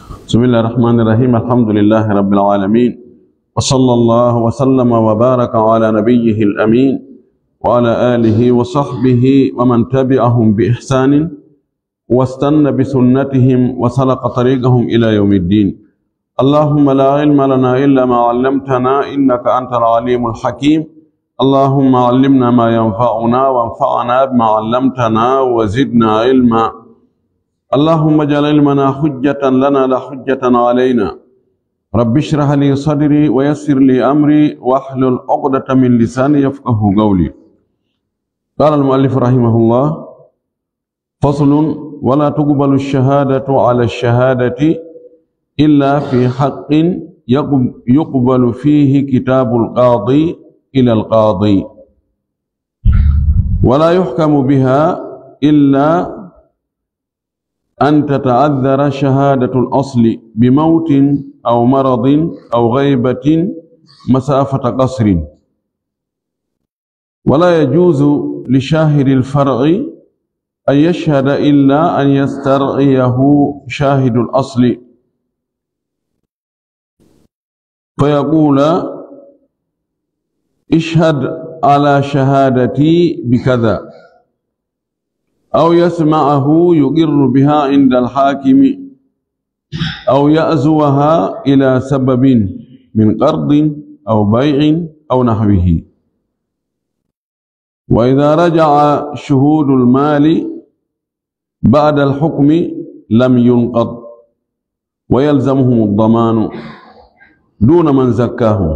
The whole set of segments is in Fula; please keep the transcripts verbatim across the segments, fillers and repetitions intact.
بسم الله الرحمن الرحيم. الحمد لله رب العالمين. وصلى الله وسلم وبارك على نبيه الأمين وعلى آله وصحبه ومن تبعهم بإحسان واستن بسنتهم وسلك طريقهم إلى يوم الدين. اللهم لا علم لنا إلا ما علمتنا إنك أنت العليم الحكيم. اللهم علمنا ما ينفعنا وانفعنا بما علمتنا وزدنا علما. اللهم اجعل علمنا حجة لنا لا حجة علينا. رب اشرح لي صدري ويسر لي أمري واحلل عقدة من لساني يفقه قولي. قال المؤلف رحمه الله: فصل: ولا تقبل الشهادة على الشهادة إلا في حق يقب-، يقبل فيه كتاب القاضي إلى القاضي، ولا يحكم بها إلا أن تتعذر شهادة الأصل بموت أو مرض أو غيبة مسافة قصر، ولا يجوز لشاهد الفرع أن يشهد إلا أن يسترعيه شاهد الأصل، فيقول: اشهد على شهادتي بكذا، أو يسمعه يقر بها عند الحاكم، أو يعزوها إلى سبب من قرض أو بيع أو نحوه. وإذا رجع شهود المال بعد الحكم لم ينقض، ويلزمهم الضمان دون من زكاهم.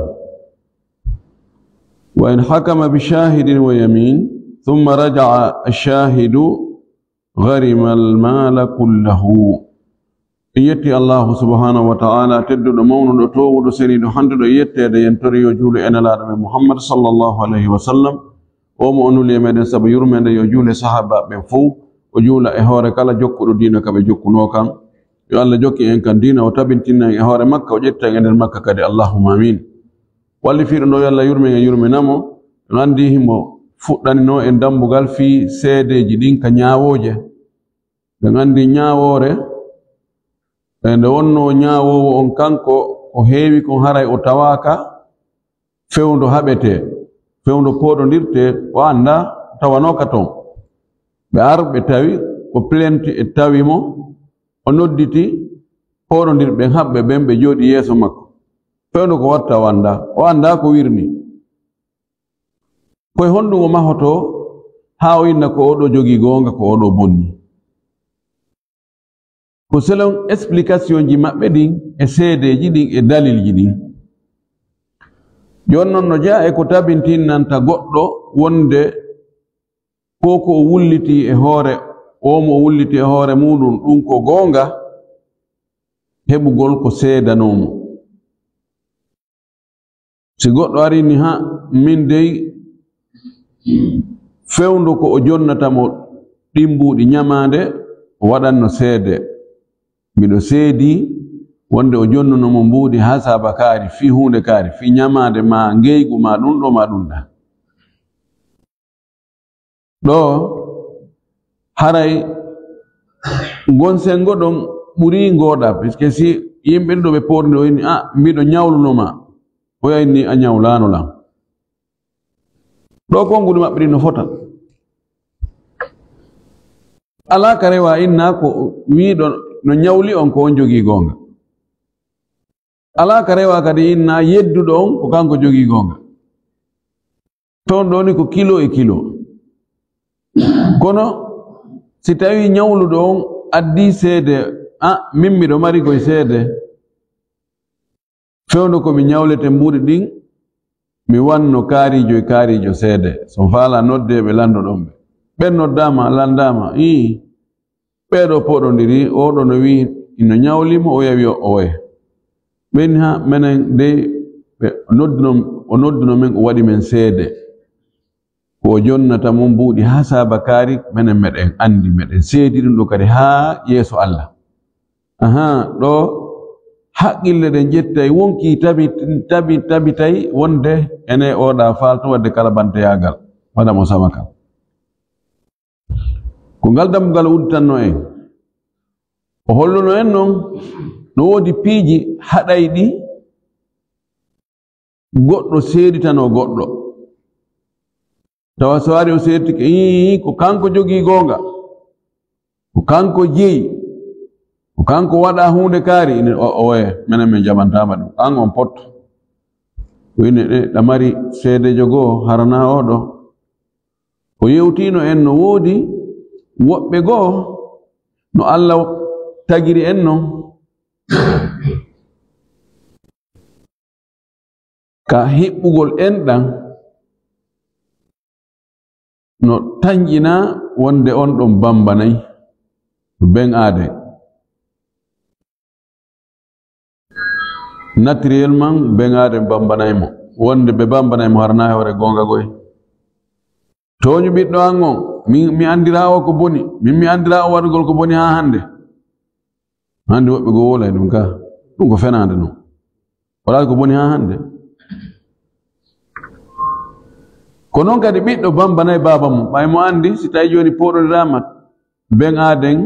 وإن حكم بشاهد ويمين ثم رجع الشاهد غرم المال كله. En yetti Allahu subhanahu wa ta'ala, tedduɗo, mawnuɗo, toowuɗo, seniiɗo, handuɗo e yetteede. Yen tori yo juulu e Nelaaɗo men Muhammad sallallahu alayhi wa sallam. O mo o nuli e meɗen sabu yurmeende, yo juulu e sahaabaaɓe ɓen fow, o juula e hoore kala jokkuɗo diina ka ɓe jokkunoo kan. Yo Allah jokki en kan diina, o tabintinna en e hoore makka, o ƴetta en e nder makka kadi. Allahumma amin. Wallifiiɗo ɗo, yo Allah yurmen e yurminamo. En anndi himo fuɗɗaninoo en dambugal fii seedeeji ɗin ka ñaawooje. Ɓen anndi ñaawoore, e nde wonnoo ñaawoowo on kanko, ko heewi kon haray o tawaaka fewndo haɓetee, fewndo pooɗondirtee, o anndaa, o tawanooka ton. Ɓe ar, ɓe tawi ko plainte e tawi mo, o nodditi pooɗondirɓe ɓen, haɓɓe ɓen, ɓe jooɗi yeeso makko. Fewndo ko watta o anndaa, o anndaa ko wirni. Ko e honɗum o mahotoo haa o inna ko oo ɗoo jogii goonga, ko oo ɗoo bonni? Ko selon explication ji maɓɓe ɗin e seedeeji ɗin e dalilji ɗin. Jooni non no jeyaa e ko tabintinnanta goɗɗo wonde ko ko o wullitii e hoore, oo mo o wullitii e hoore muuɗum, ɗum ko goonga, heɓugol ko seedanoo mo. Si goɗɗo arii ni, haa min dey, fewndo ko o jonnata mo ɗin mbuuɗi ñamaande, o waɗanno seede. Miɗo seedii wonde o jonnuno mo mbuuɗi haa saaba kaari, fii huunde kaari, fii ñamaande maa ngeygu maa ɗum ɗoo maa ɗum ɗaa. Ɗoo, haray ngon senngo ɗon ɓurii ngooɗaa, puisque si yimɓe ɗiɗo ɓe poorni, o inni, "Ah, miɗo ñawluno ma." O inni, "A ñawlaano lan." Ɗoo konguɗi maɓɓe ɗin no fota. Alaa ka rewa inna ko wiiɗo no ñawli on ko on jogii goonga. Alaa ka rewa kadi inna yedduɗo on ko kanko jogii goonga. Toon ɗoo ni ko kilo e kilo. Kono si tawii ñawluɗo on addii seede, "Ah, min miɗo mari koye seede. Fewndo ko mi ñawlete mbuuɗi ɗin, mi wanno kaariijo e kaariijo seede. So mi faalaa noddee ɓe, lanndoɗon ɓe." Ɓen noddaama, lanndaama, ii, ɓee ɗoo pooɗondiri, oo ɗoo no wi'i ino ñawli mo, o yawi o oya. Ɓen haa menen dey, ɓe nodduno, o nodduno men, o waɗi men seede. Ko o jonnata mo mbuuɗi haa saaba kaari, menen meɗen anndi, meɗen seedi ɗum ɗoo kadi haa yeeso Allah. Ahaa, ɗoo haqqille ɗen ƴettay, wonkii tabi-, tabi-, tabitay wonde ene oo ɗaa faalto waɗde kalabanteyaagal, waɗa mo sawakal. Ko ngal dambugal o udditanno en. O holluno en non No woodi piiji haɗayɗi goɗɗo seeditanoo goɗɗo. Tawa so ari o seeditike, ii, ko kanko jogii goonga, ko kanko jeyi, ko kanko waɗa huunde kaari, ine o, oye, menen min jaɓantaama ɗum. Aan on potto. Ko ine ɗe, ɗa mari seedeejo goo, harana oo ɗo. O yewtiino en no woodi woɓɓe goo, no Alla tagiri en non, ka hiɓɓugol enɗan, no tanƴina wonde on ɗon bambanay ben aaden. Naturellement, ben aaden bambanay mo. Wonde ɓe bambanay mo harana e hoore goonga goy. Tooñu ɓiɗɗo an on, min mi andiraa o ko boni, min mi andiraa o waɗugol ko boni haa hannde. Hannde woɓɓe goo wolay ɗum ka, ɗum ko fenaande non. Waɗaali ko boni haa hannde. Ko non kadi ɓiɗɗo bambanay baaba mum, ɓay mo andi si tawi jooni pooɗondiraama ben aaden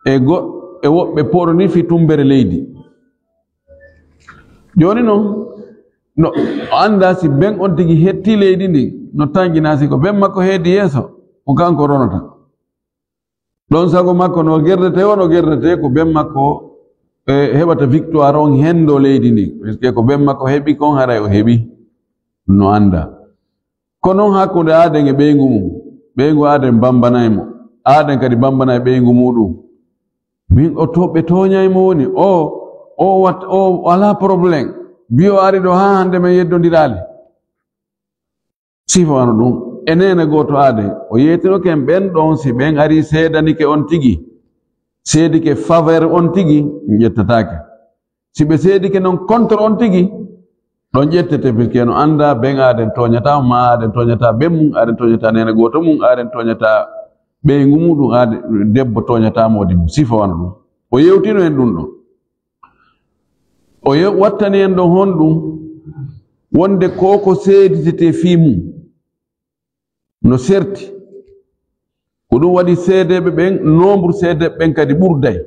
e go-, e woɓɓe pooɗondii fii tummbere leydi. Jooni non, no o anndaa si ben on tigi hettii leydi ndin, no tanƴinaa si ko ben makko heedi yeeso, ko kanko ronata. Ɗon sago makko no gerdetee, o no gerdetee ko ben makko, e, heɓata victoire on henndo leydi ndin. Parce que ko ben makko heɓi kon, haray o heɓi. No anndaa. Ko non hakkunde aaden e ɓeyngu mum. Ɓeyngu aaden bambanay mo. Aaden kadi bambanay ɓeyngu muuɗum. Min o to-, ɓe tooñay mo woni. O, o wat-, o alaa problème. Bi o ari ɗo haa hannde men yeddondiraali. Sifa wano ɗum. E neene gooto aaden. O yeetinoke en ɓen ɗon, si ɓen ari seedanike on tigi. Seedike faveur on tigi, ƴettataake. Si ɓe seedike non contre on tigi, ɗon ƴettete, puisque no anndaa ben aaden tooñataa, maa aaden tooñataa ben mum, aaden tooñataa neene gooto mum, aaden tooñataa ɓeyngu muuɗum, aaden, debbo tooñataa moodi mum. Sifa wano ɗum. O yewtino en ɗum ɗon. O ye-, wattani en ɗon honɗum? Wonde ko ko seeditetee fii mum no serti. Ko ɗum waɗi seedeeɓe ɓen, nombre seedeeɓe ɓen kadi ɓurday.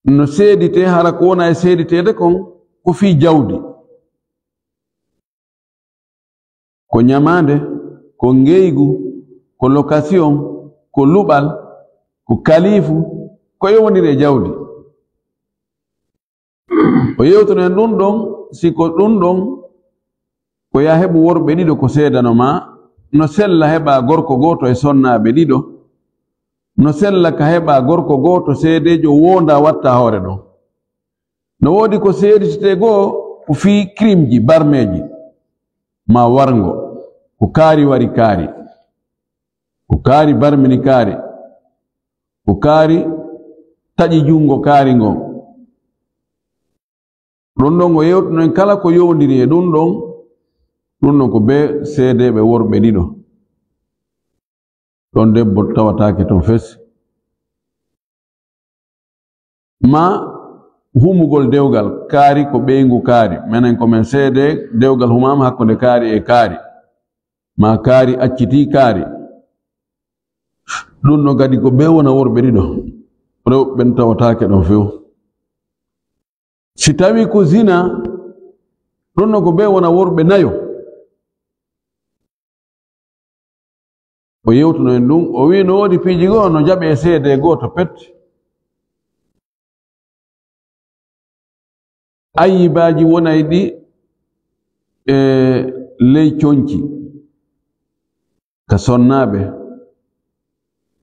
No seeditee, hara ko wona e seediteede kon ko fii jawdi. Ko ñamaande, ko ngeygu, ko location, ko luɓal, ko kalifu, ko yowondiri e jawdi. O yewtino en ɗum ɗon, si ko ɗum ɗon, ko yaa heɓu worɓe ɗiɗo ko seedano maa, no sella heɓa gorko gooto e sonnaaɓe ɗiɗo, no sella ka heɓa gorko gooto seedeejo wonda watta hoore ɗon. No woodi ko seeditete goo ko fii crime ji, barmeeji, maa warngo, ko kaari wari kaari, ko kaari barmini kaari, ko kaari taƴi junngo kaari ngon. Ɗum ɗon o yewtuno en kala ko yowondiri e ɗum ɗon, ɗum ɗon ko bee seedeeɓe worɓe ɗiɗo. Ɗon debbo tawataake ton fes. Maa humugol dewgal kaari ko ɓeyngu kaari. Menen ko men seedee dewgal humaama hakkunde kaari e kaari. Maa kaari accitii kaari. Ɗum ɗon kadi ko bee wona worɓe ɗiɗo. Rewɓe ɓen tawataake ɗon few. Si tawii ko zina, ɗum ɗon ko bee wona worɓe nayo. O yewtuno en ɗum, o wi'i no woodi piiji goo no jaɓee seedee gooto pet. Ayyibaaji wonayɗi e ley conci ka sonnaaɓe,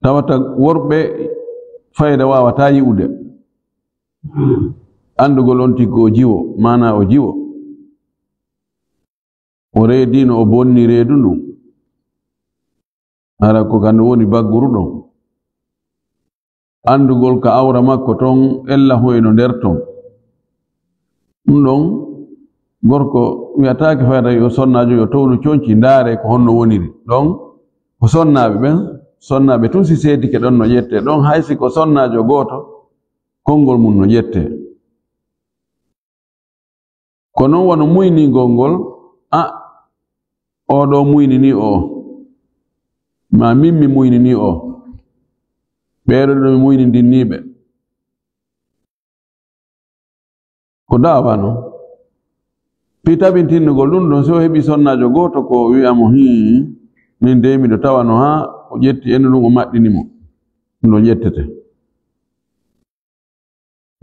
tawata worɓe fayda waawataa yi'ude. Anndugol on tigi ko o jiwo, maanaa o jiwo. O reediino, o bonni reedu ndun. Hara ko ka ndu woni bagguru ɗon. Anndugol ka awra makko ton, ella hoyno nder ton. Ɗum ɗon, gorko wi'ataake fayda yo sonnaajo yo townu conci, ndaare ko honno woniri. Ɗon, ko sonnaaɓe ɓen, sonnaaɓe tun si seedike ɗon no ƴettee. Ɗon, hay si ko sonnaajo gooto, konngol mum no ƴettee. Ko non wano muyningol ngol, a, oo ɗoo muyninii oo, maa min mi muyninii oo. Ɓeeɗo ɗo mi muynindinniiɓe. Ko daawa non. Fii tabintinnugol ɗum ɗon, si o heɓii sonnaajo gooto ko wi'a mo, "Hii, min dey miɗo tawano haa," o ƴetti endu ɗum, o maɗɗini mo. Ɗum ɗon ƴettete.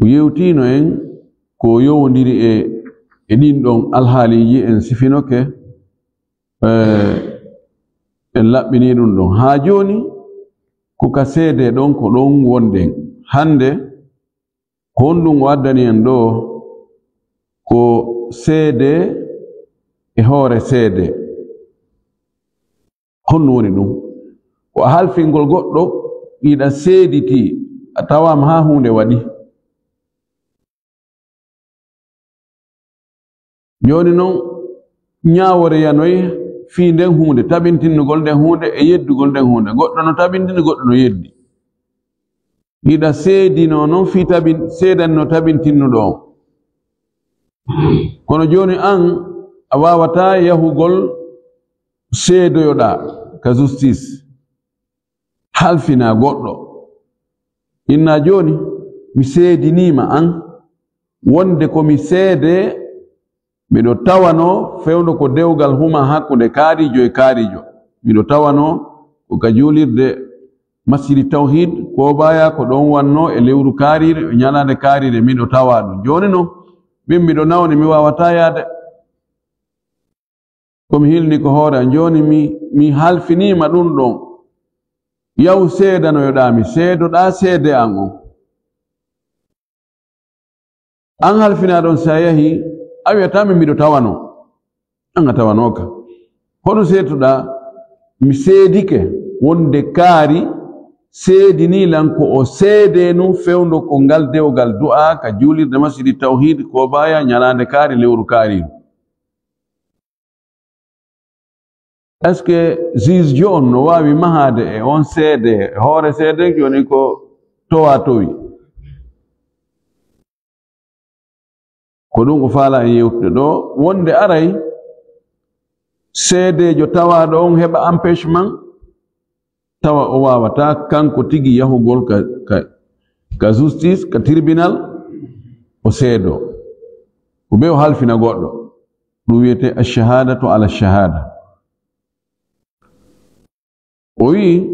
O yewtiino en ko yowondiri e, e ɗin ɗon alhaaliiji, en sifinoke, eh, en laɓɓinii ɗum ɗon. Haa jooni, ko ka seede ɗon, ko ɗon wonɗen. Hannde, ko honɗum o addani en ɗoo? Ko seede e hoore seede. Honɗum woni ɗum? Ko a halfingol goɗɗo, hiɗa seeditii, a tawaama haa huunde waɗi. Jooni non, ñaawoore yanoyi fii nden huunde, tabintinnugol nden huunde e yeddugol nden huunde. Goɗɗo no tabintini, goɗɗo no yeddi. Hiɗa seedinoo non fii tabin-, seedani no tabintinnuɗo on. Kono jooni an, a waawataa yahugol seedoyoɗaa ka justice, halfinaa goɗɗo. Inna jooni, mi seediniima an, wonde ko mi seede, miɗo tawanoo fewndo ko dewgal huma hakkunde kaariijo e kaariijo. Miɗo tawanoo ko ka juulirde Masjidi Tawhiid, Koobaya, ko ɗon wannoo e lewru kaariire, e ñalaande kaariire, miɗo tawaa ɗum. Jooni non, min miɗo nawni, mi waawataa yaade. Ko mi hilni ko hoore an. Jooni mi, mi halfiniima ɗum ɗon. Yahu seedanoyoɗaa mi, seedoɗaa seede an on. An halfinaa ɗon, si a yahii, a wi'ataa mi miɗo tawanoo. An a tawanooka. Hono seetuɗaa, mi seedike wonde kaari seedinii lan ko o seedee nun fewndo ko ngal dewgal du'aa ka juulirde Masjidi Tawhiid Koobaya ñalaande kaari lewru kaari. Est-ce que juge jo on no waawi mahaade e on seede, e hoore seede, jooni ko towa towi? Ko ɗum o faala en yewtude ɗo, wonde aray seedeejo tawaaɗo on heɓa empêchement, tawa o waawataa kanko tigi yahugol ka, ka, ka justice, ka tribunal, o seedoo. Ko ɓe o halfina goɗɗo. Ɗum wiyetee ash-shahadatu ala ash-shahada. O wi'i,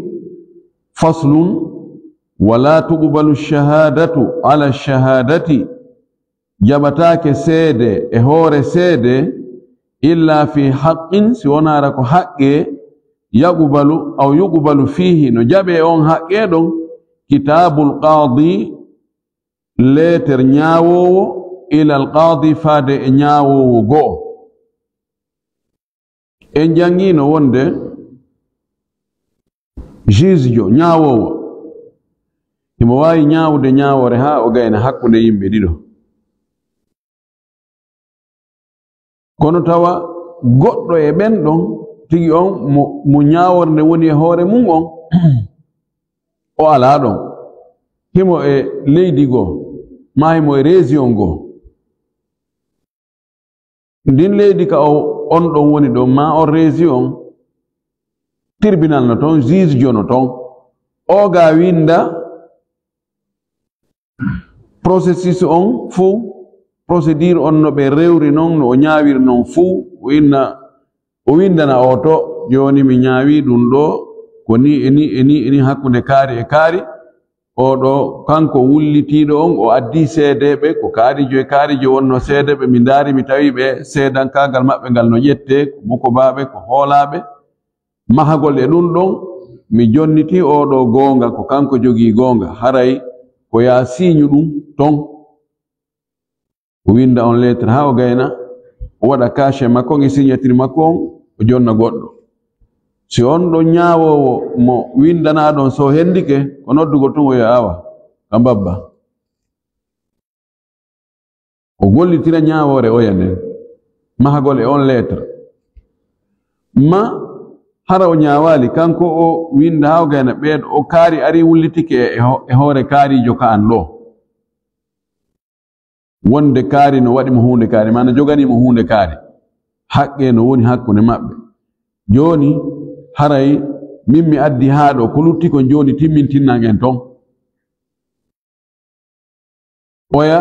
faslun, wala tuqbalu ash-shahadatu ala ash-shahadati, jaɓataake seede e hoore seede, illa fi haqqin, si wonaara ko haqqe, yaqbalu aw yuqbalu fihi, no jaɓee on haqqe ɗon, kitabul qadi, leeter ñaawoowo, ilal qaadi, faade e ñaawoowo go'o. En janngiino wonde juge jo, ñaawoowo, himo waawi ñaawude ñaawoore haa o gayna hakkunde yimɓe ɗiɗo. Kono tawa goɗɗo e ɓen ɗon tigi on mo, mo ñaawoore nden woni e hoore mum on, o alaa ɗon. Himo e leydi goo, maa himo e région goo. Ndin leydi ka o, on ɗon woni ɗon, maa on région, tribunal no ton, juge jo no ton. O ga winda processus on fuu, procédure on no ɓe rewri non, no o ñaawiri non fuu, o inna, o windana o to, jooni mi ñaawi ɗum ɗo, ko ni e ni e ni e ni hakkunde kaari e kaari. Oo ɗo, kanko wullitiiɗo on, o addi seedeeɓe, ko kaarijo e kaarijo wonno seedeeɓe, mi ndaari, mi tawi ɓe, seedankaagal maɓɓe ngal no ƴettee, ko mokobaaɓe, ko hoolaaɓe. Mahagol e ɗum ɗon, mi jonnitii oo ɗo goonga, ko kanko jogii goonga, haray ko yaa siiñu ɗum ton. O winda on lettre haa o gayna, o waɗa cachet makko on e signature makko on, o jonna goɗɗo. Si on ɗon ñaawoowo mo windanaa ɗon, so o hendike, ko noddugol tun, o wi'a, "Awa, ka mbabba." O gollitira ñaawoore oya nden, mahagol e on lettre. Ma hara o ñaawaali, kanko o winda haa o gayna ɓeeɗo, o kaari ari wullitike e ho-, e hoore kaariijo ka an ɗo. Wonde kaari no waɗi mo huunde kaari, maa no joganii mo huunde kaari. Haqqee no woni hakkunde maɓɓe. Jooni, haray min mi addi haa ɗo, ko lutti kon jooni timmintinnan en ton. Oya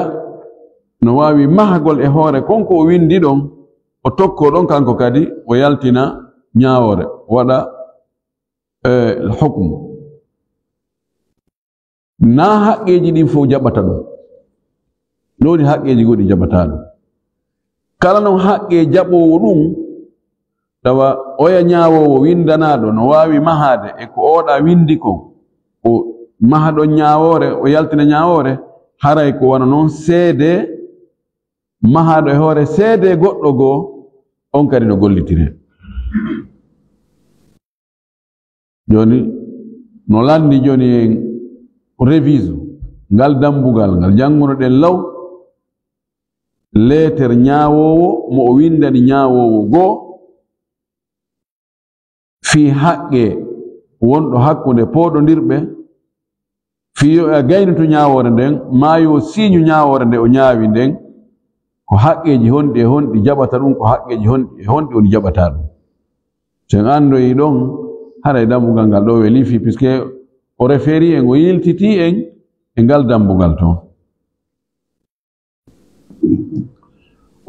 no waawi mahagol e hoore kon ko o windi ɗon, o tokko ɗon kanko kadi, o yaltina ñaawoore, waɗa, eh, hukmu. Naa haqqeeji ɗin fof jaɓata ɗum. No woni haqqeeji goɗɗi jaɓataa ɗum. Kala non haqqe jaɓoowo ɗum, tawa oya ñaawoowo windanaaɗo no waawi mahaade e ko oɗa windi kon, o maha ɗon ñaawoore, o yaltina ñaawoore, haray ko wano non seede mahaaɗo e hoore seede goɗɗo goo, on kadi no gollitiree. Jooni, no lanndi jooni en revise ngal dambugal ngal janngunoɗen law, leeter ñaawoowo mo o winndani ñaawoowo goo, fii haqqe wonɗo hakkunde pooɗondirɓe, fii yo a gaynoto ñaawoore nden, maa yo siiñu ñaawoore nde o ñaawi nden, ko haqqeeji honɗi e honɗi jaɓata ɗum, ko haqqeeji honɗi e honɗi woni jaɓataa ɗum. So en anndoyi ɗon, haray dambugal ngal ɗo welii fii, puisque o référi en, o yiltitii en e ngal dambugal ton.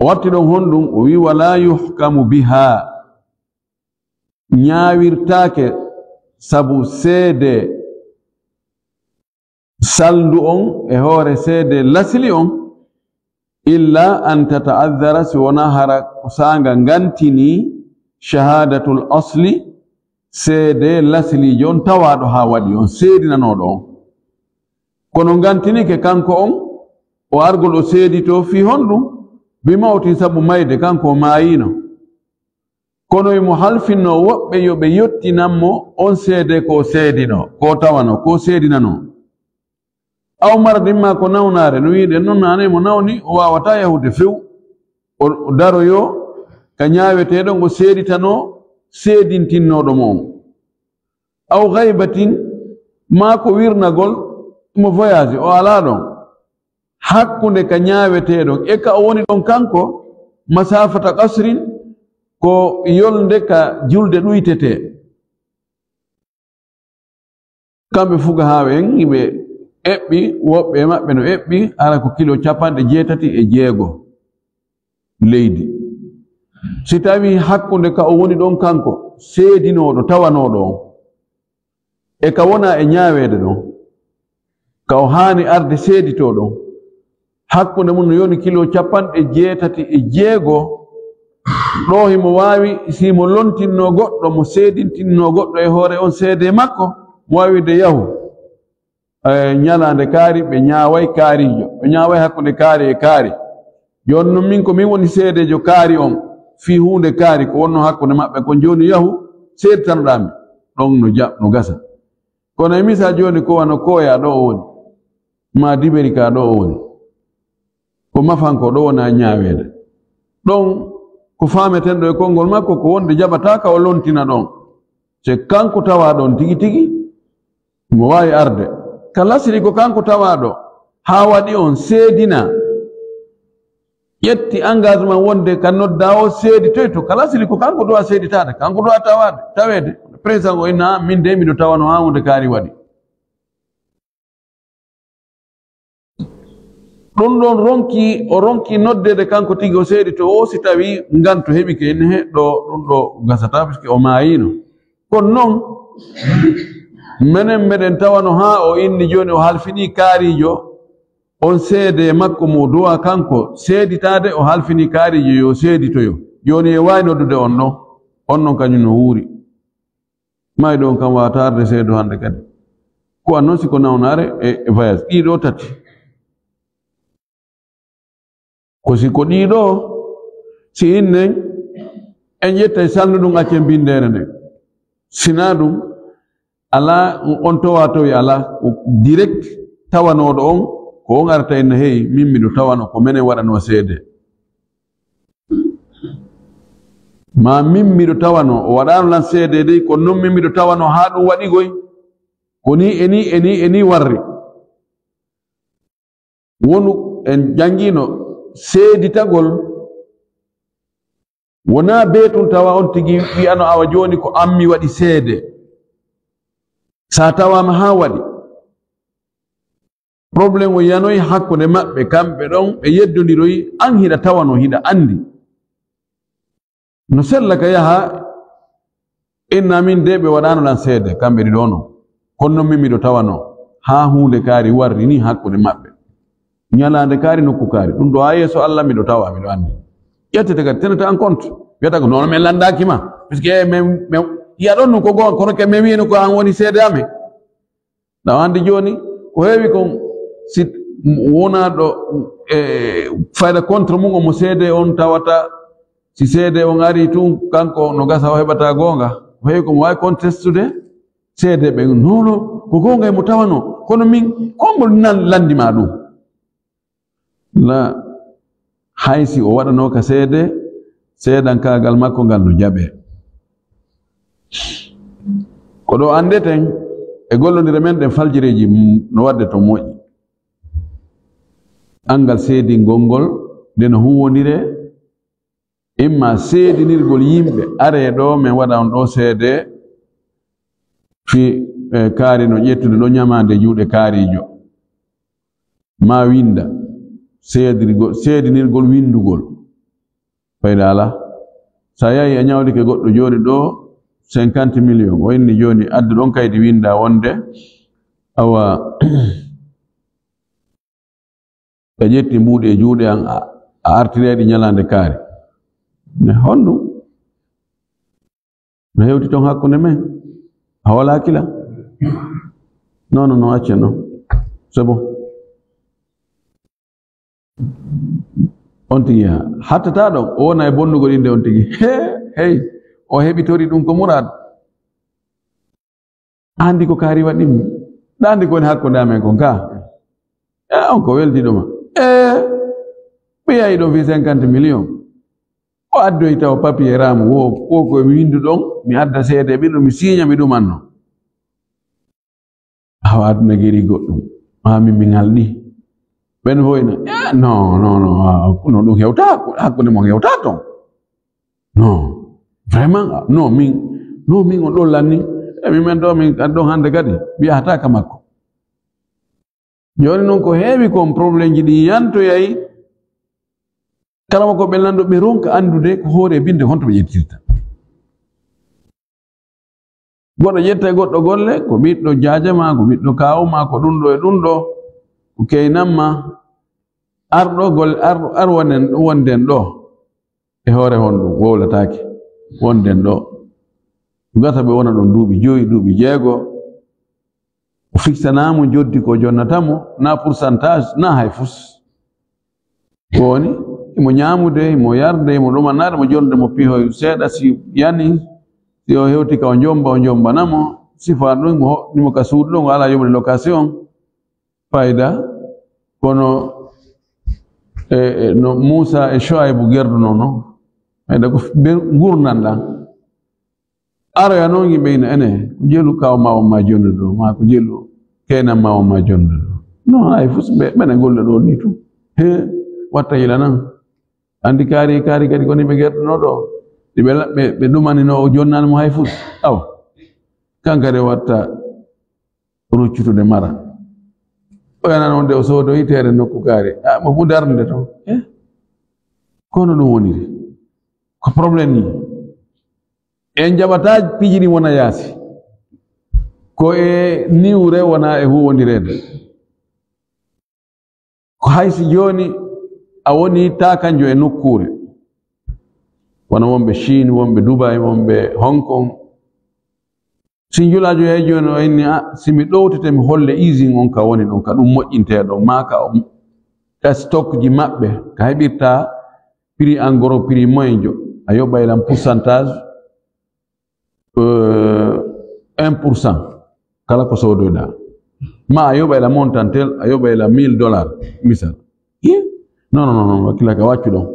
O watti ɗon honɗum, o wi'i, "Wala yuhkamu biha." Ñaawirtaake sabu seede salndu on e hoore seede lasli on, illa an tata'azzara, si wonaa hara ko saanga ngantini, shahadatul asli, seede lasliijo on tawaaɗo haa waɗi on, seedinanooɗo on. Kono ngantinike kanko on, o argol o seeditoo fii honɗum? Bi mawtin, sabu mayde, kanko o maayiino. Kono imo halfinno woɓɓe yo ɓe yottinan mo on seede ko o seedinoo, ko o tawanoo, ko o seedinanoo. Aw maradin, maa ko nawnaare, no wi'uɗen non, naane mo nawni, o waawataa yahude few. O, o daroyoo ka ñaaweteeɗo on, o seeditanoo seedintinnooɗo mo on. Aw gaybatin, maa ko wirnagol, mo voyage, o alaa ɗon. Hakkunde ka ñaaweteeɗon e ka o woni ɗon kanko, masafata qasrin, ko yolnde ka julde ɗuytetee. Kamɓe fugahaaɓe en, iɓe eɓɓi, woɓɓe e maɓɓe no eɓɓi, hara ko kilo capanɗe jeetati e jeego leydi. Si tawii hakkunde ka o woni ɗon kanko, seedinooɗo, tawanooɗo on, e ka wonaa e ñaaweede ɗon, ka o haani arde seeditoo ɗon, hakkunde mun no yoni kilo capanɗe jeetati e jeego, ɗo himo waawi, si mo lontinnoo goɗɗo, mo seedintinnoo goɗɗo e hoore on seede makko, mo waawi de yahu. Eh, ñalaande kaari, ɓe ñaaway kaariijo, ɓe ñaaway hakkunde kaari e kaari. Jooni non min ko min woni seedeejo kaari on, fii huunde kaari ko wonno hakkunde maɓɓe kon, jooni yahu, seeditanoɗaa mi. Ɗon no ja-, no gasa. Kono e misal jooni ko wano Koya ɗo o woni, maa Diberi ka ɗo o woni. Ko mafanko ɗo wona ñaaweede. Ɗon ko faameten ɗo e konngol makko ko wonde jaɓataa ka o lontina ɗon. Se kanko tawaa ɗon tigi tigi, mo waawi arde. Ka lasri ko kanko tawaa ɗo, haa waɗi on seedina. Ƴetti engagement wonde ka noddaa o seeditoyto. Ka lasri ko kanko duwa seeditaade, kanko duwa tawaade, taweede. Président o inna, "Min de miɗo tawano haa hunde kaari waɗi." Ɗum ɗon ronki, o ronki noddeede kanko tigi o seeditoo o, si tawii nganto heɓike, ene he ɗo, ɗum ɗo gasata, puisque o maayiino. Kono non, menen meɗen tawano haa o inni jooni o halfinii kaariijo on seede makko mo duwa kanko seeditaade, o halfinii kaariijo yo seeditoyo. Jooni e waawi noddude on ɗon, on non kañum no wuuri. Mayɗo on kam waawata arde seedo hannde kadi. Ko an noon si ko nawnaare e, e voyage. Ɗiɗo tati. Ko si ko ɗiɗo, si innen en ƴettay salndu ɗum accen binndere nde. Sinaa ɗum, alaa on towa towi alaa. Ko direct tawanooɗo on, ko on arata en no heewi, min miɗo tawano ko menen waɗanoo seede. Ma min miɗo tawano, o waɗano lan seede dey, kono non min miɗo tawano haa ɗum waɗi goy. Ko ni e ni e ni e ni warri. Wonu en jangino seeditagol, wona beetun tawa on tigi wi'ano awa jooni ko an mi waɗi seede. Sa tawama haa waɗi. Problème o yanoyi hakkunde maɓɓe, kamɓe ɗon ɓe yeddondiroyi, an hiɗa tawano, hiɗa anndi. No sella ka yaha, inna min de ɓe waɗano lan seede, kamɓe ɗiɗo no. Kono non min miɗo tawano, haa huunde kaari warri ni hakkunde maɓɓe. Ñalaande kaari, nokku kaari. Ɗum ɗo haa yeeso Alla miɗo tawa, miɗo anndi. Ƴettete kadi, tenete en compte. Wiyata ko, "Non, min lanndaaki ma." Puisque min, min, yiya ɗon ɗum ko goonga, kono ke min wiyino ko an woni seede amen. Ɗa anndi jooni, ko heewi kon, si wonaa ɗo, e, fayda contre mum, omo seede on tawata, si seede on ari tun, kanko no gasa o heɓata goonga. Ko heewi ko mo waawi contestude seede ɓen. "Non, non, ko goonga e mo tawano, kono min, konngol nan lanndi ma ɗum?" La, hay si o waɗanooka seede, seedankaagal makko ngal no jaɓee. Ko ɗo anndeten e gollondire men ɗen faljireeji m-, no waɗde to moƴƴi. Anngal seedingol ngol, nde no huuwondire, imma seedinirgol yimɓe, "Aree ɗo, min waɗa on ɗo seede, fii, eh, kaari no ƴettude ɗo ñamaande juuɗe kaariijo." Ma winnda, seedirgol, seedinirgol winndugol. Fayda alaa. Sa yahi a ñawlike goɗɗo jooni ɗo cinquante millions, o inni jooni addu ɗon kaydi winnda wonde, awa, ɓe ƴetti mbuuɗi e juuɗe an, a, a artireɗi ñalaande kaari. Ne honɗum? No hewti ton hakkunde men? A wala hakkila? Non, non, non, acce non. C'est bon. On tigi yaha. Hattata ɗon, o wona e bonnugol innde on tigi. He, hey, o heɓitori ɗum ko muraad. Anndi ko kaari waɗi mo. Ɗa anndi ko woni hakkunde amen kon ka? E, on ko weldiɗo ma. E, mi yahi ɗo fii cinquante millions. O addoyi taw papier am wo, wo ko mi winndu ɗon, mi adda seede ɓiɗɗo, mi siiña, mi ɗumanno. Awa aduna geri goɗɗum. Haa min mi ŋalɗi. Ɓen fof ina, "Eh, non, non, non, ah, no ɗum hewta, hakku-, hakkunde mon hewta ton. Non, vraiment, ah, non, min, non, min on ɗon lanni. E min men ɗo, min ɗon hannde kadi, mi yahata ka makko." Jooni noon ko heewi kon problème ji ɗi yantoyay. Kala ko ɓe lanndo ɓe ronka anndude ko hoore e binde honto ɓe ƴettirta. Goɗɗo ƴetta e goɗɗo golle, ko ɓiɗɗo jaaja ma, ko ɓiɗɗo kaawu ma, ko ɗum ɗo e ɗum ɗo, ko keynan ma, ar ɗo golle, ar, ar wonen, wonden ɗo. E hoore honɗum wowlataake, wonden ɗo. Gasa ɓe wona ɗon duuɓi joyi, duuɓi jeego. O fiksanaamo joddi ko jonnata mo, na pourcentage, na hay fus. Ko woni, imo ñaamude, imo yarde, imo ɗumanade, imo jonde mo pihoy seeɗa si yani, si o hewti ka o jomba, o jombana mo, sifa ɗum, imo hoɗni mo ka suudu ɗum, o ala yoɓude location, fayda, kono, e, e, no Muusa e Shuaybu gerduno non, fayda ko f-, be-, ngurndan ɗan. Aroya noon yimɓe ina ene, ko jelu kaw ma on ma jonde ɗo, ma ko jelu keynan ma on ma jonde ɗo. Non, hay fus ɓe, ɓene golle ɗo ni tun. He, watta yila nan. Andi kaari, kaari kadi ko ni ɓe gerɗuno ɗo. Ɗi ɓe la-, ɓe, ɓe ɗumanino o jonnani mo hay fus. Awa. Kan kadi watta ruccutude mara. O yana noon de o soodoyi teere nokku kaari. A, mo fu darnde toon. Eh? Kono ɗum woniri. Ko problème ni. En jaɓataa piiji ɗi wona yaasi. Ko e niwre wona e huwondireede. Ko hay si jooni a woni taakanjo e nokkuure. Wona wonɓe Chine, wonɓe Dubai, wonɓe Hong Kong. Si njulaajo yahi jooni o inni, "Ah, si mi ɗowtete mi holle usine on ka woni ɗon, ka ɗum moƴƴintee ɗon, maa ka, ka stock ji maɓɓe, ka heɓirta prix en gros, prix moyen jo, a yoɓay lan pourcentage, euh, un pour cent, kala ko soodoyɗaa. Ma a yoɓay la montant tel, a yoɓay la mille dollars, misal." Ih, non, non, non, non, wakkila ka waccu ɗon.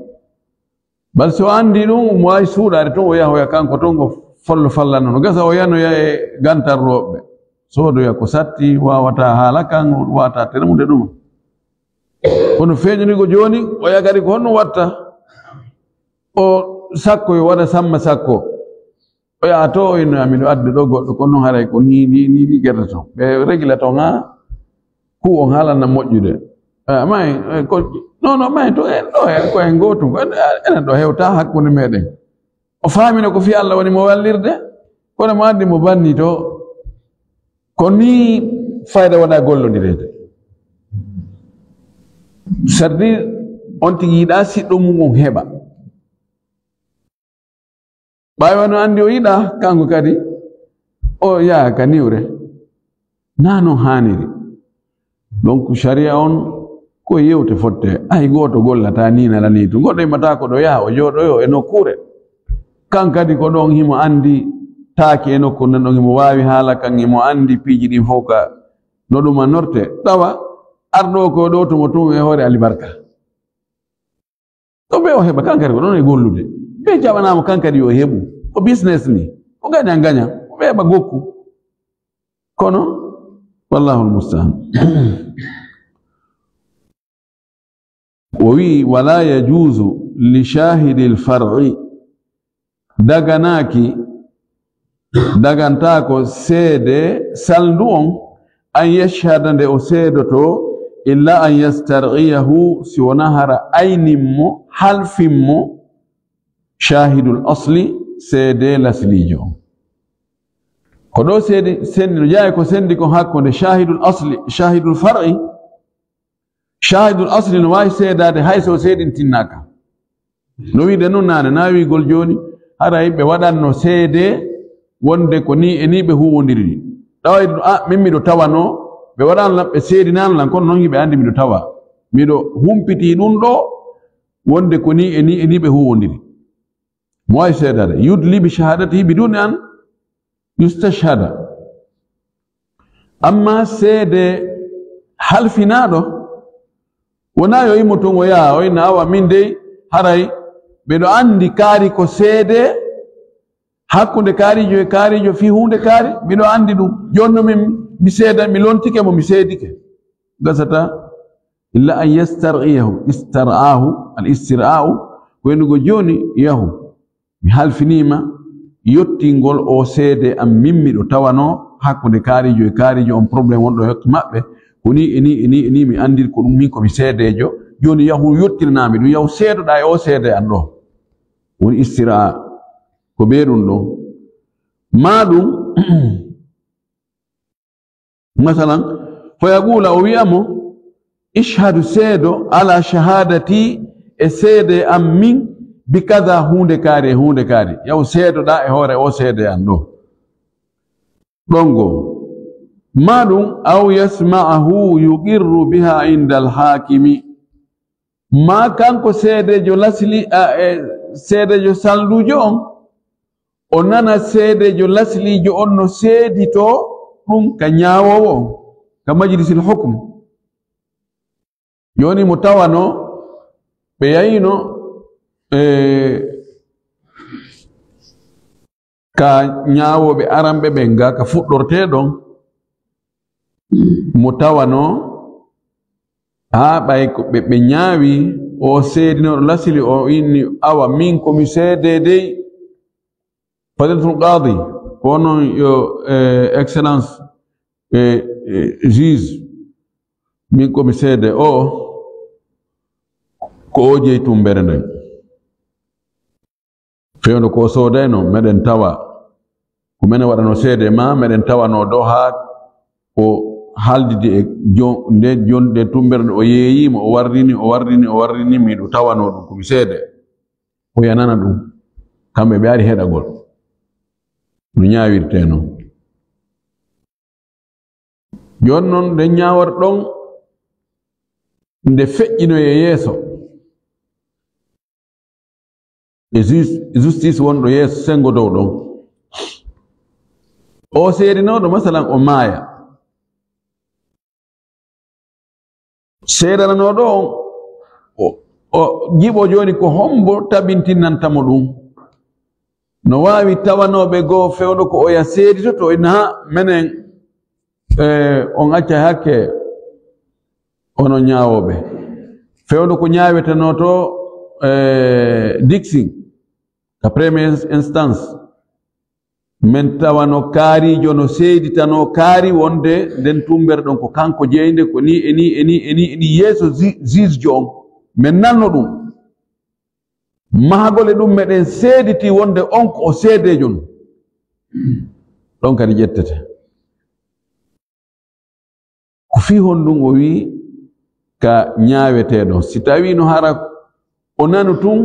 Bal so anndi ɗum, mo ay suuɗaade toon, o yahoya kanko toon, ko follo fallanno. No gasa o yanoya e gantarrooɓe. Soodoya ko satti, waawata haala kan, waawata tene mum de ɗum. Kono feeñude ko jooni, o yaha kadi ko honno watta? O sakko yo waɗa samma sakko. O yaha to, o inno, "Miɗo adda ɗo goɗɗo, kono noon haray ko ni, ni, ni, ni gerte toon." Ɓe regla toon, ha? Ku on haalanna moƴƴude. Eh, may, eh, ko, non, non, may to en ɗo, en ko en gootum. Ko en, enen ɗo hewta hakkunde meɗen. O faamino ko fii Allah woni mo wallirde. Kono mo anndi mo banni to. Ko nii fayda wona gollondireede. Sardi on tigi yiɗa siɗɗo mum on heɓa. Ɓaawo no anndi o yiɗa, kanko kadi, o yaha ka niwre. Naa non haaniri. Donc, sharia on, ko yewte fotte. Hay gooto gollata ni nala ni to. Goɗɗo immata ko ɗo yaha, o jooɗoyo e nokkuure. Kan kadi ko ɗon himo anndi taaki e nokkuure nden ɗon himo waawi haala kan, himo anndi piiji ɗin fof ka no ɗum annorte. Tawa arɗo ko ɗo to mo tun e hoore alibarka. To ɓe o heɓa, kan kadi ko ɗon e gollude. Ɓe jaɓanaama kan kadi yo heɓu. Ko business ni. O gaña gaña. O ɓe heɓa gokku. Kono, wallahul mustaan. O wi'i, "Wala yajuuzu li shaahidil far'i." Daganaaki, dagantaako seede salndu on, an yashhada nde o seedoto, illa an yastar'iyahu, si wona hara aynin mo, halfin mo, shaahidul asli, seede lasliijo on. Ko ɗo seedi, sendi, no jeyaa ko sendi kon hakkunde shaahidul asli, shaahidul far'i, Shahidul asli no waawi seedaade hay so o seedintinnaaka. No wiide noon naane, naa wiigol jooni, haray ɓe waɗanno seede wonde ko nii e nii ɓe huuwondiri. Ɗawa e ɗum, "Ah, min miɗo tawanoo," ɓe waɗaano lan, ɓe seedinaano lan, kono noon hiɓe anndi miɗo tawa. Miɗo humpitii ɗum ɗoo, wonde ko nii e nii e nii ɓe huuwondiri. Mo waawi seedaade. Yudli bi shahadatihi biduni an yustashhada. Amma seede halfinaaɗo, wonaa yo immo toon o yaha, o inna, "Awa, min dey, haray miɗo anndi kaari ko seede, hakkunde kaariijo e kaariijo fii huunde kaari, miɗo anndi ɗum. Jooni no min, mi seeda, mi lontike mo, mi seedike." Gasata. Illa an yastar'iyahu, istar'ahu, al istir'a'u, ko wiynugo jooni, yahu, mi halfiniima yottingol o seede am, min miɗo tawanoo hakkunde kaariijo e kaariijo on, problème wonɗo e maɓɓe, ko nii e nii e nii e nii mi anndiri ko ɗum, min ko mi seedeejo, jooni yahu yottinanaa mi ɗum, yahu seedoɗaa e o seede an ɗoo. Woni istir'a, ko bee ɗum ɗoo. Maa ɗum, Masalan, fa yaquula, o wi'a mo, "Ishhadu, seedo, ala shahadati, e seede am min, bi kaza, huunde kaari e huunde kaari." Yahu seedoɗaa e hoore o seede an ɗoo. Ɗon goo. Maa ɗum, aw yasma'ahu yuqirru biha inda al-haakimi. Maa kanko seedeejo lasli, a, e, seedeejo salnduujo on, o nana seedeejo lasliijo on no seeditoo ɗum ka ñaawoowo on, ka majlisil hukm. Jooni mo tawanoo, ɓe yahiino, e, ka ñaawooɓe aranɓe ɓen ga ka fuɗɗortee ɗon, mo tawanoo, haa ɓay ko ɓe, ɓe ñaawi, o seedinooɗo lasli, o inni, "Awa, min ko mi seedee dey." Fadilatul Qaadi, ko onon yo, eh, Excellence, eh, eh, juge, min ko mi seede o, ko o jeyi tumbere nden. Fewndo ko o soodayno, meɗen tawa, ko menen waɗano seede ma, meɗen tawanoo ɗo haa o haaldidi e jon-, nde jon-, nde tumbere nde o yeeyii mo, o warrini, o warrini, o warrini, miɗo tawanoo ɗum, ko mi seede. O yanana ɗum. Kamɓe ɓe ari heɗagol. No ñaawirtee noon. Jooni noon, nde ñaawata ɗon, nde feƴƴinoye yeeso. E jus-, justice wonɗo yeeso senngo dow ɗon. O seedinooɗo, masalan, o maaya. Seedananooɗo on, o, o jiɓo jooni ko hombo tabintinanta mo ɗum. No waawi tawanooɓe goo fewndo ko oya seeditoto, ina haa menen, eh, on acca hakke onon ñaawooɓe. Fewndo ko ñaawetenoo to, eh, Dixing, ka première instance. Men tawano kaariijo no seeditanoo kaari wonde nden tumbere ɗon ko kanko jeyi nde, ko ni e ni e ni e ni e ni yeeso ji-, juge on. Men nanno ɗum. Mahagol e ɗum meɗen seediti wonde on ko o seedeejo non. Ɗon kadi ƴettete. Ko fii honɗum o wi'i ka ñaaweteeɗo? Si tawii no hara o nanu tun,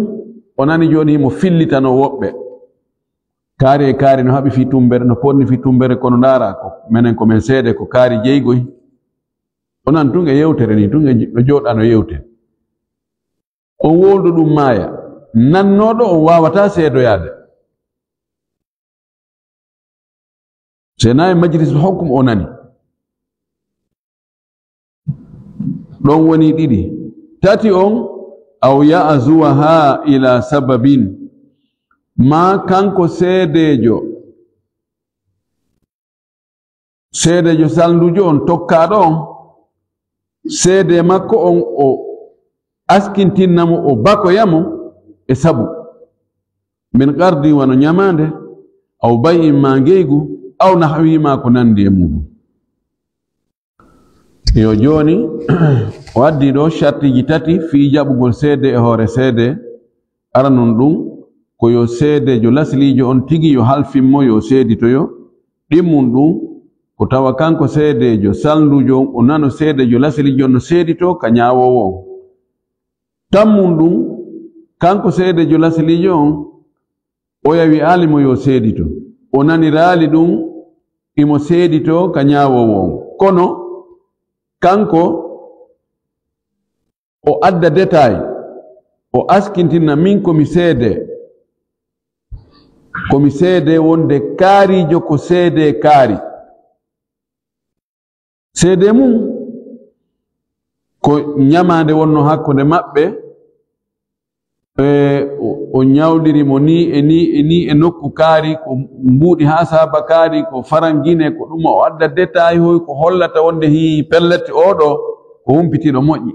o nani jooni himo fillitano woɓɓe. Kaari e kaari no haɓi fii tumbere, no ponni fii tumbere, kono ndaara ko menen ko men seede ko kaari jeygoy. O nan tun e yewtere ni, tun e no jooɗa no yewte. On wowldu ɗum maaya. Nannooɗo on waawataa seedoyaade. Sena e majlisul hukm o nani. Ɗon woni ɗiɗi. Tati on, aw ya'zuwaha ila sababin. Maa kanko seedeejo, seedeejo salndujo on tokkaaɗo on, seede makko on o askintinna mo, o bakoya mo e sabu. Min qardin wano ñamaande, aw bay'in maa ngeygu, aw nahwihi maa ko nandi e muɗum. Yo jooni, o addi ɗo shartiiji tati fii jaɓugol seede e hoore seede. Aranun ɗum, ko yo seedeejo lasliijo on tigi yo halfin mo, yo seeditoyo. Ɗimmun ɗum, ko tawa kanko seedeejo salnduujo on, o nano seedeejo lasliijo on no seeditoo ka ñaawoowo on. Tammun ɗum, kanko seedeejo lasliijo on, o yawi aali mo yo seedito. O naniraali ɗum, imo seeditoo ka ñaawoowo on. Kono kanko o adda détail, o askintina min ko mi seede. Ko mi seede wonde kaariijo ko seede kaari. Seede mum ko ñamaande wonno hakkunde maɓɓe, e, o, o ñawliri mo ni e ni e ni e nokku kaari, ko mbuuɗi haa saaba kaari, ko farangine, ko ɗum o adda détail hoy ko hollata wonde hii pellet oɗo ko humpitiiɗo moƴƴi.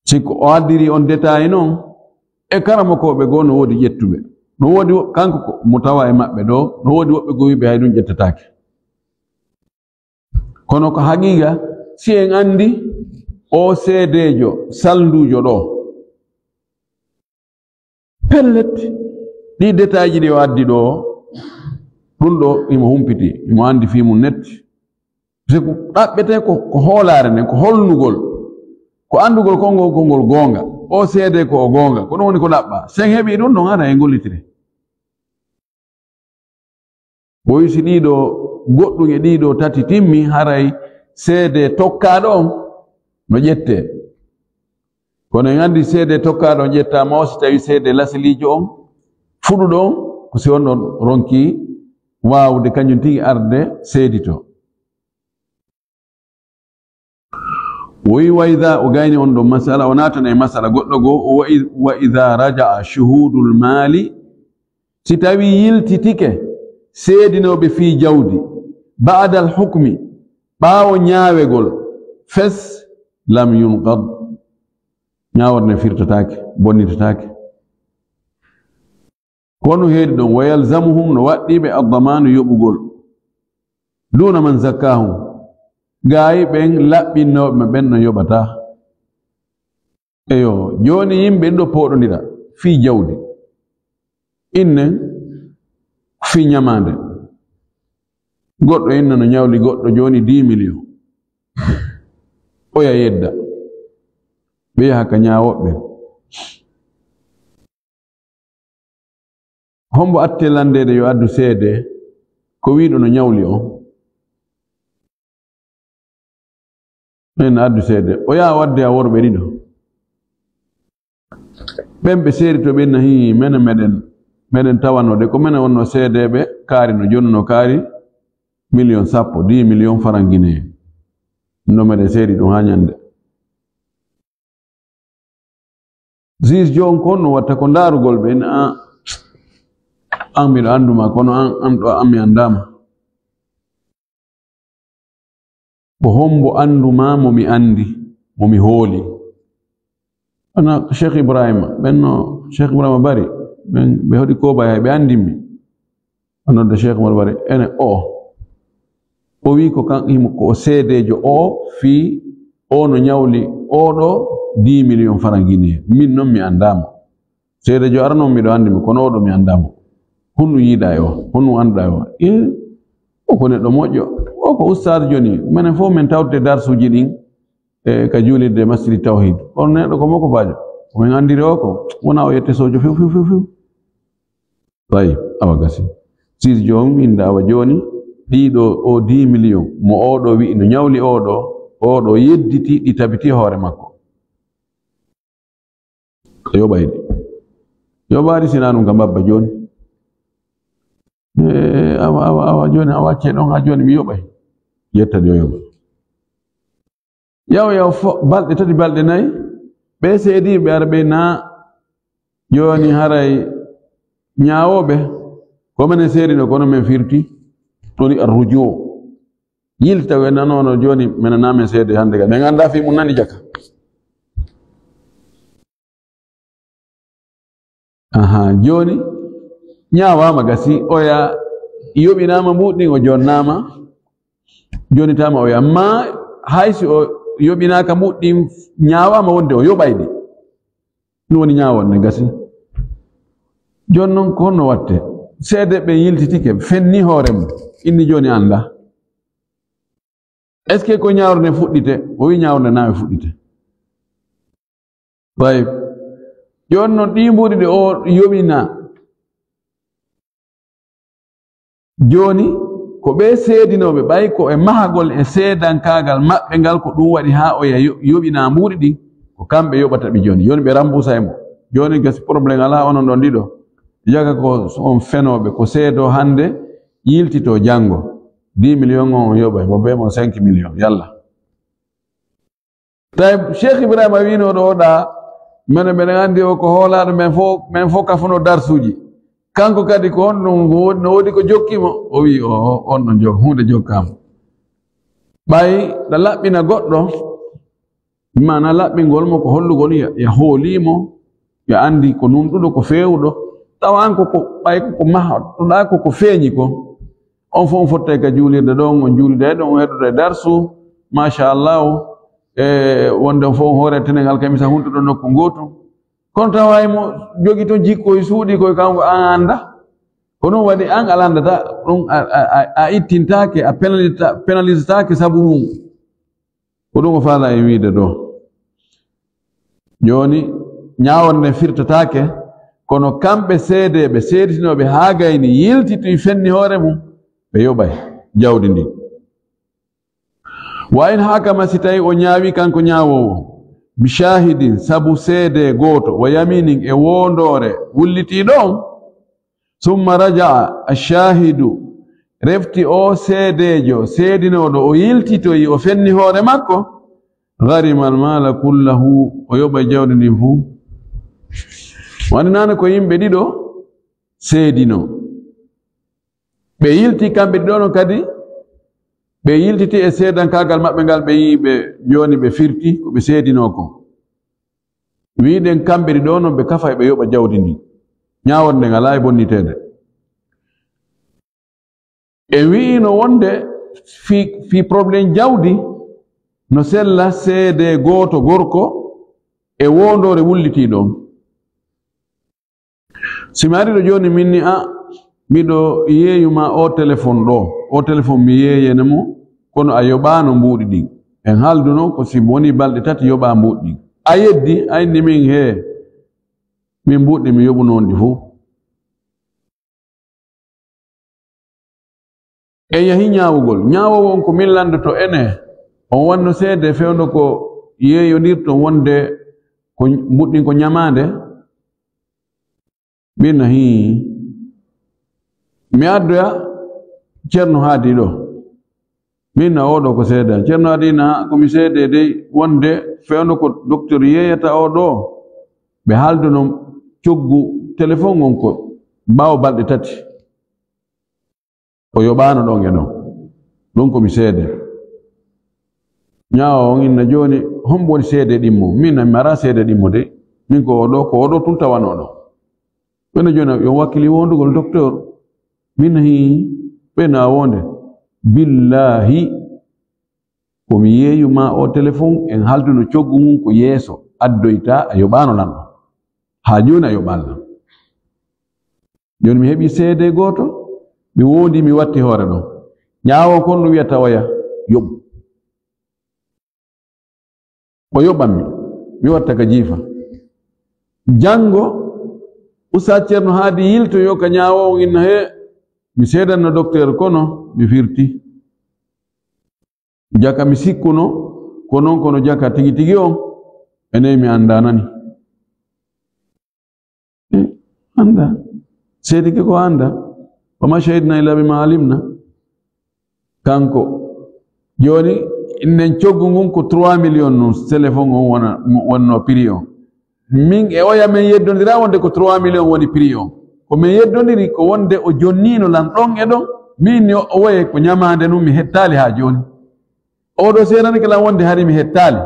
Si ko o addiri on détail non, e karamokooɓe goo no woodi ƴettuɓe. No woodi wo-, kanko ko mo tawa e maɓɓe ɗo, no woodi woɓɓe goo wi'ɓe hay ɗum ƴettataake. Kono ko haqiiqa, si en anndi o seedeejo salnduujo ɗo, pellet, ɗi détail ji ɗi o addi ɗo, ɗum ɗo imo humpiti, imo anndi fii mum net. Parce que ɗaɓɓete ko, ko hoolaare nden, ko holnugol, ko anndugol konngol, konngol goonga. O seede ko o goonga, ko ɗum woni ko ɗaɓɓa. Sen heɓi ɗum ɗon, hara e ngollitire. Boyi si ɗiɗo, goɗɗum e ɗiɗo tati timmi, haray seede tokkaaɗo on no ƴettee. Kono en anndi seede tokkaaɗo on ƴettaama o, si tawi seede lasiliijo on fuɗuɗo on, ko si on ɗon ronki waawude kañum tigi arde seedito. O wi, wa ida, o gayni on ɗon masala, o naatan e masala goɗɗo goo, o wa i-, wa ida raja'a shuhudul maali, si tawi yiltitike seedinooɓe fii jawdi, ba'dal hukmi, ɓaawo ñaawegol, fes, lam yunqad, ñaaworde nden firtataake, bonnitataake. Kono heedi ɗon, wa yalzamuhum, no waɗɗiiɓe addamaanu yoɓugol. Duuna man zakkaahum, gaay ɓen laɓɓinnooɓe ma ɓen no yoɓataa. Eyo, jooni yimɓe ɗo pooɗondira fii jawdi. Innen fii ñamaande. Goɗɗo inna no ñawli goɗɗo jooni dix millions. Oya yedda. Ɓe yaha ka ñaawoɓe. Hombo atte landeede yo addu seede ko wiiɗo no ñawli on? En addu seede. O yaha wadde a worɓe ɗiɗo. Ɓen ɓe seeri to ɓen na hii, menen meɗen, meɗen tawanode. Ko menen wonno seedeeɓe kaari no jonno kaari million sappo, dix millions francs guinéens. No meɗen seeri ɗum haa ñande. Juge jo on kon no watta ko ndaarugol ɓe, an, an miɗo annduma, kono an, an ɗo an mi anndaama. Ko hombo annduma mo mi anndi, mo mi hooli? Ana Cheikh Ibrahima, ɓen no Cheikh Ibrahima Bari, ɓen ɓe hoɗi Koba yahay, ɓe anndimmi. O nodda Cheikh Oumar Bari, ene o. O wi ko kan, himo ko o seedeejo o fii o no ñawli oɗo dix millions francs guinéens. Min non mi anndaa mo. Seedeejo arano miɗo anndi mo, kono oɗo mi anndaa mo. Honɗum yiiɗaa e o? Honɗum annduɗaa e o? E, o ko neɗɗo moƴƴo. O ko ustaas jooni. Menen fof men tawte darsuuji ɗin, e, ka juulirde Masjidi Tawhid. Kono neɗɗo ko mokobaajo. Ko men anndiri o ko, wona o yette sojo few, few, few, few. Tayyib, awa gasi. Sirjo on innda awa jooni, ɗiɗo o dix millions, mo oɗo wi'i no ñawli oɗo, oɗo yedditi, ɗi tabiti hoore makko. Ko yoɓayɗi. Yoɓaɗi sina ɗum ka mbabba jooni. E, awa, awa, awa, jooni a wacce ɗon, ha jooni mi yoɓay. Yetta ɗi o yoɓa. Yaw, yaw, fo-, balɗe tati, balɗe nayi, ɓe seediiɓe ara ɓe na jooni haray ñaawooɓe, ko menen seedino, kono men firti, ɗoni arrujo. Yilti tawi en nanono jooni, menen na men seede hannde ka. Men annda fii mun nani jaka. Aha, jooni ñaawaama gasi, oya yoɓinaama mbuuɗi ɗin, o jonnaama, jonitaama oya. Amma hay si o yoɓinaaka mbuuɗi ɗin, ñaawaama wonde o yoɓay ɗi. Ɗum woni ñaawonde gasi. Jooni non ko honno watte? Seede ɓe yiltitike, fenni hoore mum. Inni jooni annda. Est-ce que ko ñaawre nde fuɗɗite? O wi ñaawre nde na e fuɗɗite. Tayyib. Jooni non ɗi mbuuɗi ɗi o yoɓina. Jooni ko ɓe seedinooɓe, ɓay ko e mahagol e seedankaagal maɓɓe ngal, ko ɗum waɗi haa o ya yo-, yoɓina mbuuɗi ɗin, ko kamɓe yoɓata ɗi jooni. Jooni ɓe rambusa e mo. Jooni gasi problème alaa, onon ɗon ɗiɗo. Jaka ko on fenooɓe, ko seedo hannde, yiltito janngo. Dix millions on, on yoɓay mo, be mo cinq millions, yalla. Tawi Cheikh Ibrahima wiino ɗo, ɗa, menen, menen anndi o ko hoolaaɗo, men fof, men fof kafuno darsuuji. Kanko kadi ko on ɗum, no woodi ko jokki mo, o wi, o, o, on ɗon jok-, huunde jokkaama. Ɓay ɗa laɓɓina goɗɗo, maana laɓɓingol mo ko hollugol ya, ya hoolii mo, ya anndi ko nunɗuɗo, ko feewuɗo. Tawa an ko, ko, ɓay ko, ko maha, to ɗa ko, ko feeñi ko. On fof on fottay ka juulirde ɗon, on juulida e ɗon, on heɗoto e darsu, machallahu, e wonde on fof on hoore tenen alkamisa huntuɗo nokku gootu. Kono tawa hay mo jogi toon jikkoy suuɗi koy kanko an annda. Ko ɗum waɗi an a lanndata, ɗum a, a, a, a ittintaake, a penalita-, penalisataake sabu ɗum. Ko ɗum o faala e wiide ɗo. Jooni, ñaawonde nden firtataake, kono kamɓe seedeeɓe, seeditinooɓe haa gayni, yiltitoy fenni hoore mum, ɓe yoɓay jawdi ndin. Wa in hakama, si tawi o ñaawi kanko ñaawoowo, bi shahidin, sabu seede gooto, wa yaminin, e woondoore wullitiiɗo on, summa raja'a ash-shahidu, refti o seedeejo, seedinooɗo, o yiltitoyi, o fenni hoore makko, gharima al-mala kullahu, o yoɓay jawdi ndin fuu. Wani naane ko yimɓe ɗiɗo seedino. Ɓe yilti kamɓe ɗiɗo non kadi, ɓe yiltiti e seedankaagal maɓɓe ngal, ɓe yi'i ɓe jooni ɓe firti ko ɓe seedinoo ko. Wi'uɗen kamɓe ɗiɗo non ɓe kafa e ɓe yoɓa jawdi ndi. Ñaaworde ngal alaa e bonniteede. En wi'ino wonde fii, fii problème jawdi, no sella seede gooto gorko e woondoore wullitii ɗon. Si mi ari ɗo jooni, min ni, a, miɗo yeeyu ma o telefon ɗo, o telefon mi yeeyene mo, kono a yoɓaano mbuuɗi ɗin. En haalduno ko si woni balɗe tati yoɓaa mbuuɗi ɗin. A yeddi, a inni min, hee, min mbuuɗi mi yoɓuno on ɗi fuu. En yahi ñaawugol. Ñaawoowo on ko min lanndoto ene. On wanno seede fewndo ko yeeyondirton wonde ko mbuuɗi ɗin ko ñamaande. Min na hii. Mi addoya Ceerno Haadi ɗo. Min na oɗo ko seede. Ceerno Haadi na ko mi seede dey wonde fewndo ko docteur yeeyata o ɗo. Ɓe haalduno coggu telefon on ko ɓaawo balɗe tati. O yoɓaano ɗon e ɗon. Ɗum ko mi seede. Ñaawo on inna jooni, hombo woni seede ɗimmo? Min na mi mara seede ɗimmo de. Min ko oɗo, ko oɗo tun tawanoo ɗo. Ɓe no jooni yo wakkili wondugol docteur. Min hi, ɓe na wonde. Billahi, ko mi yeeyu ma o téléphone, en halduno coggu ngun ko yeeso, addoyta a yoɓano lanɗo. Haa jooni a yoɓano lan. Jooni mi heɓi seede gooto, mi wondi, mi watti hoore ɗon. Ñaawo kon no wiyata oya, yoɓu. O yoɓanmi, mi watta ka jiifa. Janngo, Ustaz Ceerno Haadi yiltoyo ka ñaawoowo inna he, mi seedanno docteur kono mi firti. Jaka mi sikkuno, ko non kono jaka tigi tigi on, enen mi annda nani. Eh, annda. Seedike ko annda. Wa ma shahidna illa bima alimna. Kanko. Jooni, nen coggu ngun ko trois millions nun, téléphone on wona, mo wonno prix on. Min e oya men yeddondira wonde ko trois millions woni prix on. Ko men yeddondiri ko wonde o jonnino lan ɗon e ɗon. Min ni o woye ko ñamaande nun mi hettaali haa jooni. Oɗo seedanike lan wonde hari mi hettaali.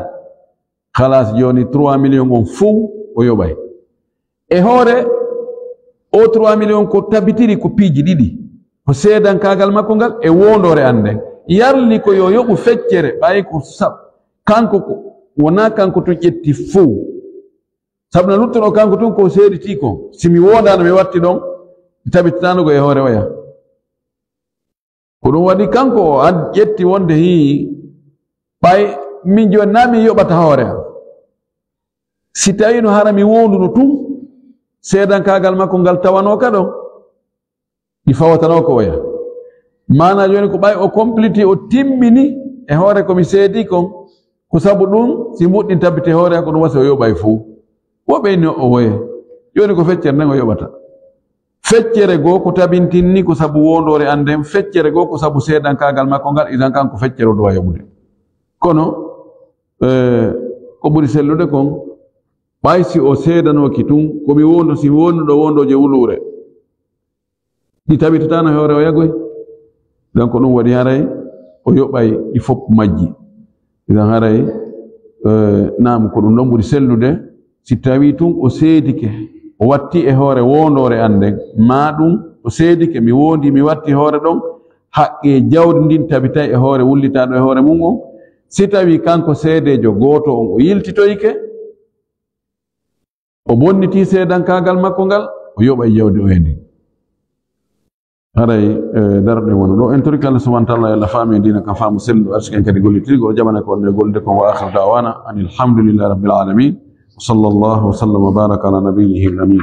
Halas, jooni trois millions on fow o yoɓay. E hoore o trois millions ko tabitiri ko piiji ɗiɗi. Ko seedankaagal makko ngal e woondoore an nden. Yarli ko yo yoɓu feccere, ɓay ko sab-, kanko ko, wonaa kanko tun ƴetti fow. Sabu na luttuno kanko tun ko seediti kon. Si mi woondaano mi watti ɗon, mi tabitataano ko e hoore oya. Ko ɗum waɗi kanko o ad-, ƴetti wonde hii, ɓay min jooni naa min yoɓata hoore am. Si tawiino hara mi woonduno tun, seedankaagal makko ngal tawanoo ka ɗon, ɗi fawatanoo ko oya. Maanaa jooni ko ɓay o compliti, o timmini e hoore ko mi seedi kon, ko sabu ɗum, si mbuɗɗin tabbiti hoore am, ko ɗum wasi o yoɓay fow. Wo ɓeyni o woye. Jooni ko feccere nden o yoɓata. Feccere goo ko tabintinni ko sabu woondoore an nden, feccere goo ko sabu seedankaagal makko ngal, idan kanko feccere o duwa yoɓude. Kono, eh, ko ɓuri sellude kon, ɓay si o seedanooki tun, ko mi woondo, si mi wonduɗo woondooje wuluure, ɗi tabitataano e hoore oya goy. Donc ɗum waɗi haray o yoɓay ɗi fof majji. Idan haray, eh, naam, ko ɗum ɗon ɓuri sellude. Si tawi tun o seedike, o watti e hoore woondoore an nden, maa ɗum o seedike, mi woondi, mi watti hoore ɗon, haqqee jawdi ndin tabitay e hoore wullitaaɗo e hoore mum on. Si tawi kanko seedeejo gooto on o yiltitoyike, o bonnitii seedankaagal makko ngal, o yoɓay jawdi oya ndin. Haray, eh, darɗe wano ɗo. En torike Allah subhanahu wa ta'ala, yo Allah faami en diina kan faamu sellu, arsike en kadi gollitirgol, o jaɓana ko wonde gollude kon. Wa akhiru da'wana anil hamdulillahi rabbil alamin. Wa sallallahu wa sallam wa baraka ala nabiyyihi al amin.